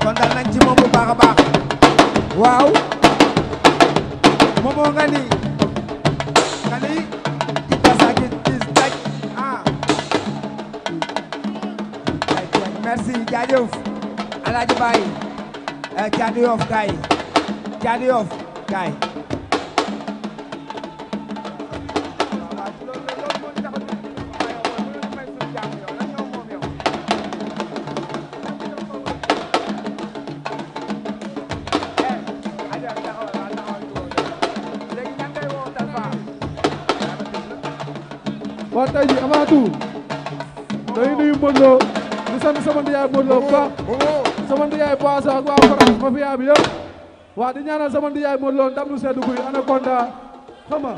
kontaan nañ ci moom bu baax a baax waaw moomoo nga ni itasaki tis taj merci jaajëf Alaaji Baay Caatu Yoff kaay Caatu Yoff kaay waa tey jii avant tout dañuy nuyu Modou Lo di sant sama ndiyaay Modou Lo bu baax sama ndiyaay Boisa ak waa France mafia bi yëpp waa di ñaanal sama ndiyaay Modou Lo ndam lu seddu guy Anaconda xam nga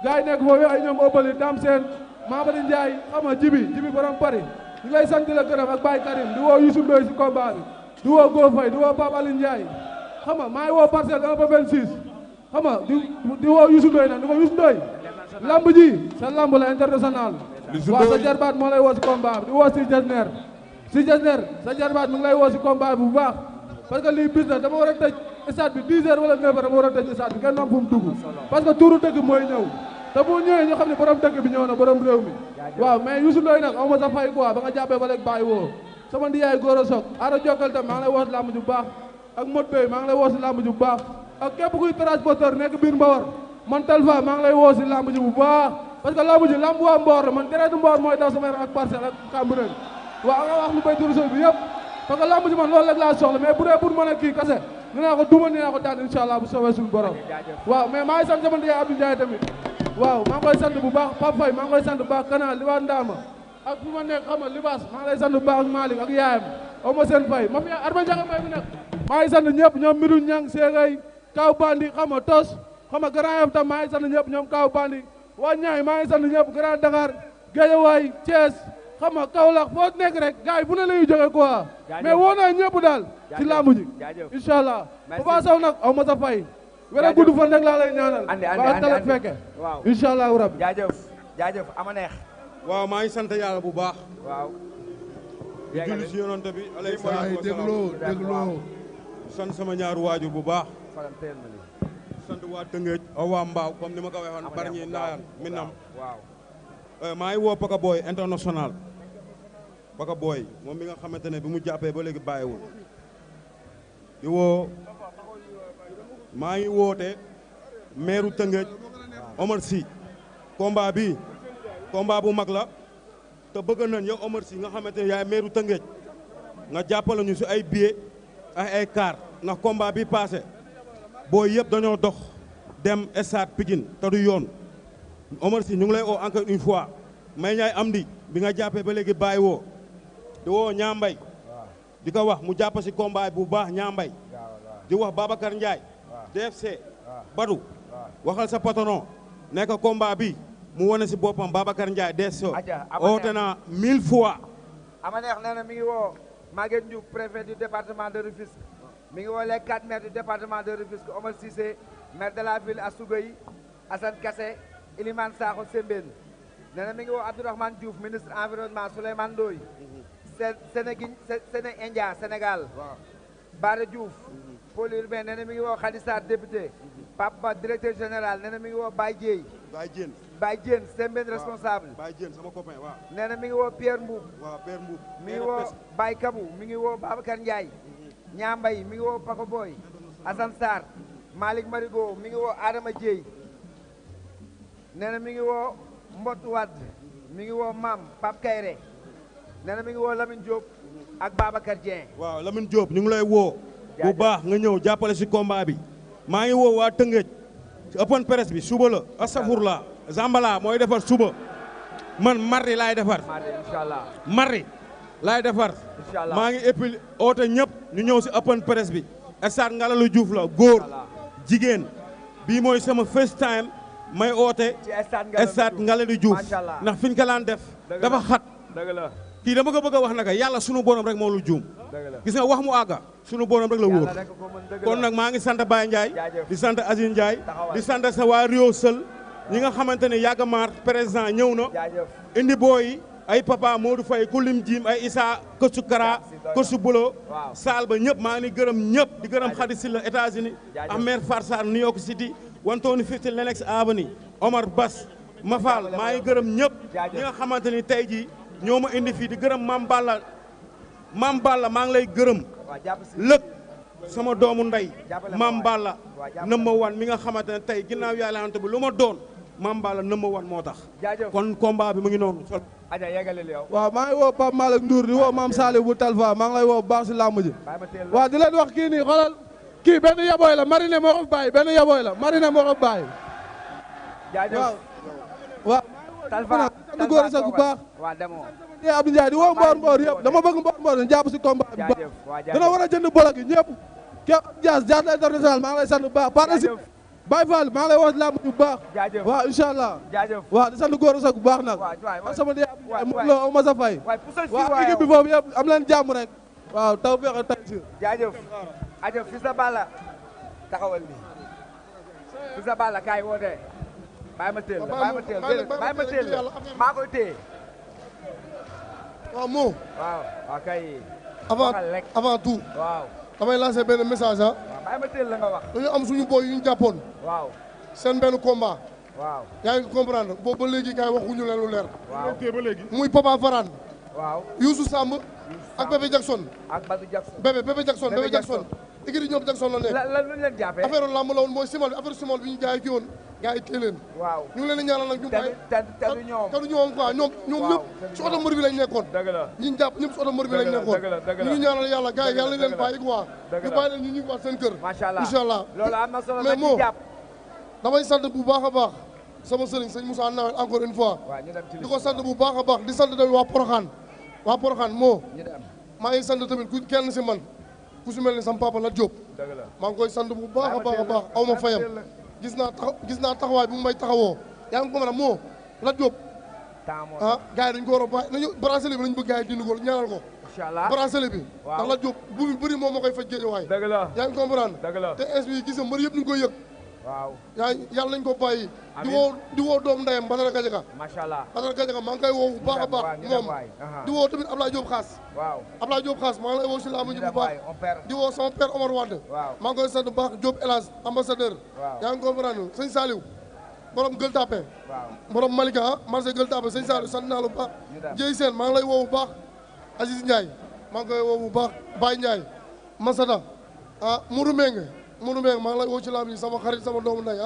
gars yi nekk foofu ay ñoom Obali Dame Sène Mabadi Ndiaye xam nga jibi borom Paris ñu lay sant di la gërëm ak Baye Karim di woo Youssou Ndoye si combat bi di woo Go Faye di woo Pape Aline Ndiaye xam nga maa ngi woo Parcelles 1 ba 26 xam nga di woo Youssou Ndoye nag di ko Youssou Ndoye lamb ji sa lamb la international waaw sa jarbaat moo lay woo si combat bi di woo si Jesner sa jarbaat mu ngi lay woo si combat bi bu baax parce que lii bis la dama war a tëj stade bi 10 heures wala 9 heures dama war a tëj stade bi kenn am fu mu dugg parce que tuuru dëgg mooy ñëw te bu ñëwee ñu xam ne borom dëgg bi ñëw na borom réew mi waaw mais Youssou Ndoye nag aw ma sa fay quoi ba nga jàppee ba léegi bàyyi woo sama ndiyaay góor a soog aara jokkal tam maa ngi lay woo si lamb ju baax ak Modou Bey maa ngi lay woo si lamb ju baax ak képp kuy transporteur nekk biir Mbawar man talfa maa ngi lay woo si lamb ji bu baax parce que lamb ji lamb waa Mboor la man deretu Mboor mooy daw sama yaram ak Parcelles ak Cambérène waaw nga wax lu bay durusol bi yëpp parce que lamb ji man loolu rek laa soxla mais bu dee pour mën a kii kase dinaa ko duma dinaa ko daan inshallah bu soobee suñu borom waaw mais maa ngi sant sama ndiyaay Abdou Ndiaye tamit waaw maa ngi koy sant bu baax Pape Faye maa ngi koy sant bu baax Kana Libaas Ndama ak fu ma nekk xam nga Libaas maa ngi lay sant bu baax ak Malick ak yaayam aw ma seen fay ma fi Arma Ndiaga Mbaye bi nag maa ngi sant ñëpp ñoom Miru Ñang Seegay Kaw Bandi xam nga tos xam nga Grand Yoff tam maa ngi sant ñëpp ñoom Kaw Bandi waa Ñaay maa ngi sant ñëpp Grand Dakar Guédiawaye Thiès xam nga Kaolack foo nekk rek gars yi fu ne la ñuy jógee quoi mais woo naa ñëpp daal ci làmb ji incha allah Papa Sow nag aw ma sa fay wala gudd fan rek laa lay ñaanal waa talak fekke incha allah rabbi jaajëf ama neex waaw maa ngi sant yàlla bu baax waaw di julli si yonante bi alayhi ay dégloo sant sama ñaari waajur bu baax sant waa Tëngéej ak waa Mbaaw comme ni ma ko waxoon Bargny Ndayane Minam maa ngi woo Paka Boy international Paka Boy moom mi nga xamante ne bi mu jàppee ba léegi bàyyiwul di woo maa ngi woote maire Tëngéej Omar Sy combat bi combat bu mag la te bëgg nañ yow Omar Sy nga xamante ne yaay maire Tëngéej nga jàppale ñu si ay billets ak ay car ndax combat bi passé booy yëpp dañoo dox dem stade Pikine te du yoon Omar Sy ñu ngi lay oo encore une fois may ñaay am di bi nga jàppee ba léegi bàyyi woo di woo ñaambay di ko wax mu jàpp si combat bu baax ñaambay di wax Babacar Ndiaye DFC Badou waxal sa patron nekk combat bi mu wane si boppam Babacar Ndiaye DFC oote na 1000 fois ama neex nee na mi ngi woo Maguette Ndiouk préfet du département de Rufisque mi ngi woo les 4 maires du département de Rufisque Omar Cissé maire de la ville Assougueye Assane Kassé Ilimane Sakho Sembène nee na mi ngi woo Abdourahmane Diouf ministre environnement Souleymane Ndoye Séné India Sénégal Bara Diouf pôle urbain nee na mi ngi woo Khadissa député Pape Ba directeur général nee na mi ngi woo Baye Dieye Baye Diène Sembène responsable Baye Diène sama copain waaw nee na mi ngi woo Pierre Mboub waaw Pierre Mboub mi ngi woo Baye Kabou mi ngi woo Babacar Ndiaye Ñambay mi ngi woo Pako Boy Assane Sarr Malick Marigo mi ngi woo Adama Dieye nee na mi ngi woo Mbot Wade mi ngi woo Mam Pape Kayre nee na mi ngi woo Lamine Diop ak Babacar Dieng waaw Lamine Diop ñu ngi lay woo bu baax nga ñëw jàppale si combat bi maa ngi woo waa Tëngéej ci open presse bi suba la astafurla Zambala mooy defar suba man mardi laay defar mardi laay defar maa ngi éppi oote ñëpp ñu ñëw si open presse bi stade Ngalandou Diouf la góor jigéen bii mooy sama first time may oote stade Ngalandou Diouf ndax fi ñu ko daan def dafa xat kii dama ko bëgg a wax naka yàlla sunu borom rek moo lu juum gis nga wax mu àgga sunu borom rek la wóor kon nag maa ngi sant Baye Ndiaye di sant Aziz Ndiaye di sant sa waa Rio Seul ñi nga xamante ne yàgg maar président ñëw na indi booyi ay papa Modou Faye ku lim jiim ay Issa Kosu Kara Kosu Bulo Saal ba ñëpp maa ngi gërëm ñëpp di gërëm Khady Sylla États-Unis ak maire Farsar New York City 150 Lenox Avenue Omar Bass Mafal maa ngi gërëm ñëpp ñi nga xamante ni tey jii ñoo ma indi fii di gërëm Mame Balla maa ngi lay gërëm lëg sama doomu ndey Mame Balla nëmma wan mi nga xamante ne tey ginnaaw yàlla xamante bi lu ma doon Mame Balla nëmma wan moo tax kon combat bi mu ngi noonu waaw maa ngi woo Pape Malick Ndour di woo Mame Salih bu Talfa maa ngi lay woo baax si làmb ji waaw di leen wax kii nii xoolal kii benn yaboy la marine moo ko bàyyi benn yaboy la marine moo ko bàyyi waaw Talfa sant góor sa bu baax te Abdou Ndiaye di woo mboor yëpp dama bëgg mboor ñu jàpp si combat bi baax dana war a jënd bolok yi ñëpp képp Dias international maa ngi lay sant bu baax par si Baye Fall maa ngi lay woo si làmb bu baax waaw incha allah waaw di sant góor sa bu baax nag ak sama di Abdou Ndiaye mu loo ma sa fay waaw équipe bi foofu yëpp am leen jàmm rek waaw taw feexe tay si jaajëf fi sa Balla taxawal ni fi sa Balla kaay woote bàyyi ma teel maa koy téye waaw moo waaw kay avant tout waaw damay lancer benn message bàyyi ma teel la nga wax dañu am suñu boy yu ñu jàppoon waaw seen benn combat waaw yaa ngi comprendre boobu ba léegi kay waxuñu leen lu leer waaw ba léegi muy Papa Farane waaw Youssou Samb ak bébé Jackson bébé Jackson écurie ñoom Jackson la nekk lan lu leen jàppee affaire lamb la woon mooy simal bi affaire simal bi ñu gars yi kii woon gars yi téye leen waaw ñu ngi leen di ñaanal nag ñu bàyyi tadu ñoom quoi ñoom ñëpp si oto mbër bi lañ nekkoon ñi ñu jàpp ñëpp si oto mbër bi lañ nekkoon ñu ngi ñaanal yàlla gars yi yàlla leen bàyyi quoi ñu bàyyi leen ñu ñibbi waat seen kër incha allah mais moo damay sant bu baax a baax sama sëriñ sëñ Moussa Nawel encore une fois di ko sant bu baax a baax di sant tamit waa Porokhane moo maa ngi sant tamit ku kenn si man ku si mel ni sama papa la Diop maa ngi koy sant bu baax a baax aw ma fayam gis naa taxawaay bi mu may taxawoo yaa ngi ko mën a moo la Diop gars yi dañu ko war a bàyyi nañu bracelet bi lañu bëgg gars yi dindi ko ñaanal ko bracelet bi ndax la Diop bu mu bëri moom ma koy faj géejawaay yaa ngi comprendre te ins bi gis nga mbër yëpp ñu ngi koy yëg yàlla nañ ko bàyyi di woo doom ndeyam Badara Gadiaga Badara Gadiaga maa ngi koy woo bu baax a baax moom di woo tamit Ablaye Diop Xaas maa ngi lay woo si laamu ji bu baax di woo sama père Omar Wade maa ngi koy sant bu baax Diop Elage ambassadeur yaa ngi comprendre sëñ Saliou borom Gueule Tapée borom Malika marché Gueule Tapée sëñ Saliou sant naa la bu baax Ndiaye Sène maa ngi lay woo bu baax Aziz Ndiaye maa ngi koy woo bu baax Baye Ndiaye Masada Mourou Mbengue maa ngi lay woo ci laamu ji sama xarit sama doomu ndey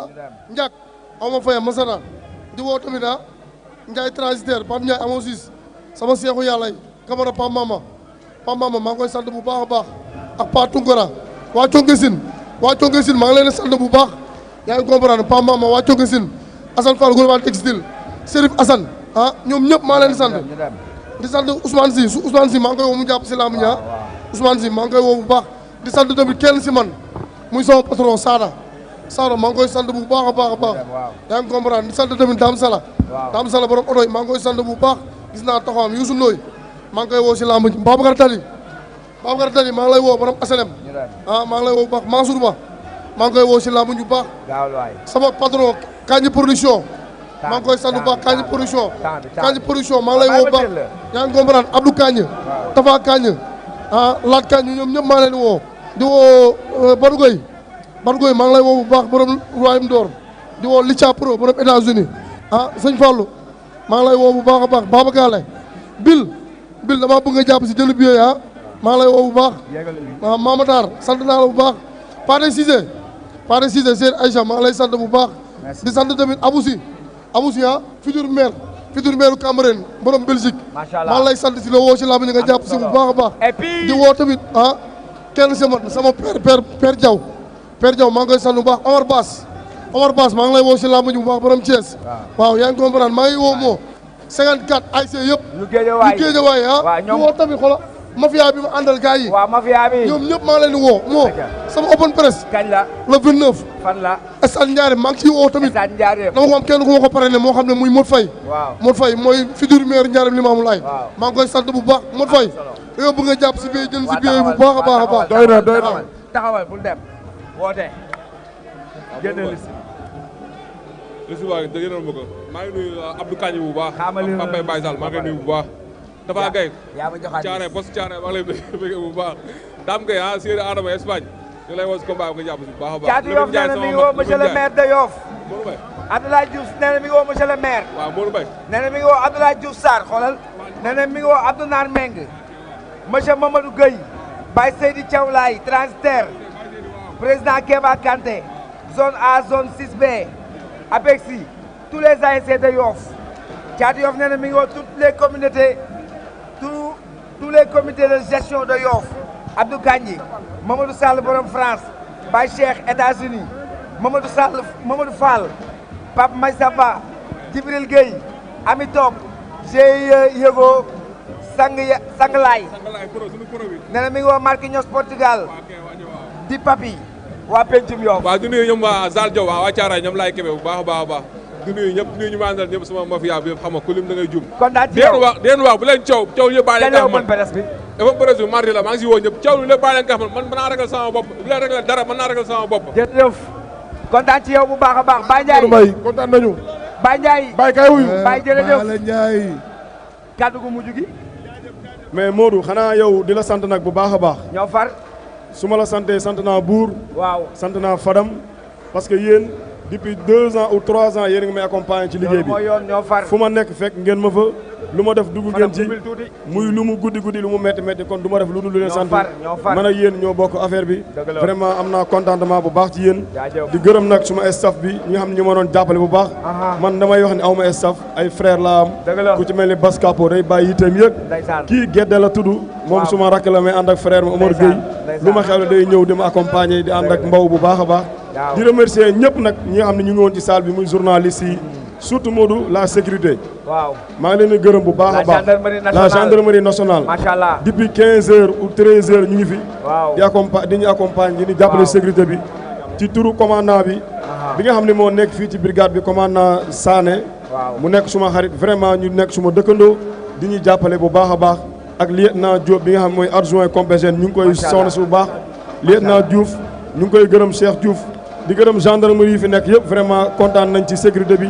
Ndiak aw ma fayam Masada di woo tamit Ndiaye transitaire Pape Ndiaye amoo siis sama seexu yàlla yi camara Pape Mama maa ngi koy sant bu baax a baax ak Pa Tunkara waa Conkesin maa ngi leen di sant bu baax yaa ngi comprendre Pape Mama waa Conkesin Assane Fall gouvernement textile Serif Assane ñoom ñëpp maa leen di sant Ousmane Sy maa ngi koy woo mu jàpp si laamu ñaa Ousmane Sy maa ngi koy woo bu baax di sant tamit kenn si man muy sama patron Sada maa ngi koy sant bu baax a baax yaa ngi comprendre di sant tamit Dame Sala borom oto yi maa ngi koy sant bu baax gis naa taxawam Youssou Ndoye maa ngi koy woo si lamb ji Babacar Tali maa ngi lay woo borom asalem maa ngi lay woo bu baax Mansour Ba maa ngi koy woo si lamb ji bu baax sama patron Kanji production maa ngi koy sant bu baax Kanji production maa ngi lay woo bu baax yaa ngi comprendre Abdou Kanji Tafa Kanji Laat Kanji ñoom ñëpp maa leen woo di woo Badou Gueye maa ngi lay woo bu baax borom Royaume d'Or di woo Licha Pro borom États-Unis sëñ Fallou maa ngi lay woo bu baax a baax Babacar Bil damaa bëgg nga jàpp si jël billet maa ngi lay woo bu baax Mamatar sant naa la bu baax Pade Cissé Seydou Aïcha maa ngi lay sant bu baax di sant tamit Abousi futur maire Cameroun borom Belgique maa ngi lay sant si la woo si laa bi nga jàpp si bu baax a baax di woo tamit kenn si man sama père Diaw maa ngi koy sant bu baax Omar Bass maa ngi lay woo si làmb ji bu baax borom Thiès waaw yaa ngi comprendre maa ngi woo moo 54 ASC yëpp ñu Guédiawaye di woo tamit xola mafia bi ma àndal gars yi. waaw mafia bi ñoom ñëpp maa ngi leen di woo. moo sama open press. kañ la le 29. fan la. Stade Ndiarème maa ngi ciy woo tamit. Stade Ndiarème dama ko am kenn ku ma ko parrainé moo xam ne muy Modou Faye. waaw Modou Faye mooy futur maire Ndiarème Limamoulaye. waaw maa ngi koy sant bu baax Modou Faye. yow bëgg nga jàpp si biir jël si biir bu baax a baax a baax. doy na taxawal bul dem woote. génne liste. liste baa ngi dëgg ma ko maa ngi nuyu Abdou Kañ bu baax. xaaral Pape Baye Sall maa ngi nuyu bu baax. Dafa Gaye yaa ma joxaat Thiaré bos Thiaré maa ngi lay bëgg bu baax. Dame Gueye ah Sierra Adama Espagne ñu lay woo si combat nga jàpp si bu baax a baax. Caatu Yoff nee na mi ngi woo monsieur le maire de Yoff. Modou Mbaye Abdoulaye Diouf nee na mi ngi woo monsieur le maire. waaw Modou Mbaye nee na mi ngi woo Abdoulaye Diouf Sarr xoolal. nee na mi ngi woo Abdou Nar Meng. monsieur Mamadou Gueye. Baye Seydi Thiaw Laye transitaire. président Kéba Kanté. zone A zone 6B. APEXI tous les ASC de Yoff. Caatu Yoff nee na mi ngi woo toutes les communautés. tous les comités de gestion de Yoff. Abdou Kandji Mamadou Sall borom France Baye Cheikh États-Unis Mamadou Sall Mamadou Fall Pape Maïsaba Djibril Gueye Ami Top Yego Sanglaay nee na mi ngi woo Marquinhos Portugal di Papi waa Pencum Yoff. waaw di nuyu ñoom waa Zal Diop waa Thiaray ñoom laay kebe bu baax a baax a baax di nuyu ñëpp di nuyu ñu ma àndal ñëpp sama mafia bi yëpp xam nga ku lim da ngay jum. kon daal ci yow deen wax bu leen coow yëpp bàyyi leen tax man presse bi dafa presse bi mardi la maa ngi si woo ñëpp coow lépp bàyyi leen tax man mën naa ragal sama bopp bu leen ragal dara mën naa ragal sama bopp. jërëjëf kontaan ci yow bu baax a baax Baye Ndiaye Mbaye kontaan nañu Baye Ndiaye Baye kay wuyu Baye jërëjëf Balla Ndiaye kàddu gu mujj gi mais Modou xanaa yow di la sant nag bu baax a baax ñoo far su ma la santee sant naa buur waaw sant naa Fadam parce que yéen depuis 2 ans ou 3 ans yéen a ngi may accompagner ci liggéey bi mooy yoon ñoo far fu ma nekk fekk ngeen ma fa lu ma def dugg ngeen ci tuuti muy lu mu guddi lu mu métti métti kon du ma def lu dul lu leen sant ñoo far man ak yéen ñoo bokk affaire bi vraiment am naa contentement bu baax ci yéen jaajëf di gërëm nag suma staff bi ñi nga xam ne ñu ma doon jàppale bu baax man damay wax ne aw ma staff ay frère la am ku ci mel ni Bas Capo day bàyyi yitteem yëg kii Gedde la tudd moom suma rakk la may ànd ak frère ma Omar Gueye lu ma xewle day ñëw di ma accompagner di ànd ak mbaw bu baax a baax di remercier ñëpp nag ñi nga xam ne ñu ngi woon ci salle bi muy journaliste yi surtout Modou la sécurité waaw maa ngi leen di gërëm bu baax a baax la gendarmerie nationale macha allah depuis 15 heures ou 13 heures ñu ngi fi waaw di ñu accompagne di jàppale sécurité bi ci turu commandant bi nga xam ne moo nekk fii ci brigade bi commandant Sané mu nekk suma xarit vraiment ñu nekk suma dëkkandoo di ñu jàppale bu baax a baax ak lieutenant Diop bi nga xam mooy adjoint compagnie ñu ngi koy soxna su bu baax lieutenant Diouf ñu ngi koy gërëm Cheikh Diouf di gërëm gendarmerie yi fi nekk yëpp vraiment kontaan nañ ci sécurité bi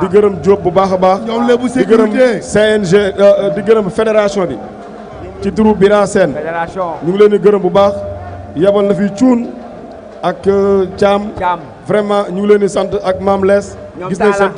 di gërëm Diop bu baax a baax di gërëm CNG di gërëm fédération bi ci turu Bira Sène ñu ngi leen di gërëm bu baax yebal na fi cuun ak Thiam vraiment ñu ngi leen di sant ak Mame Less gis nañ seen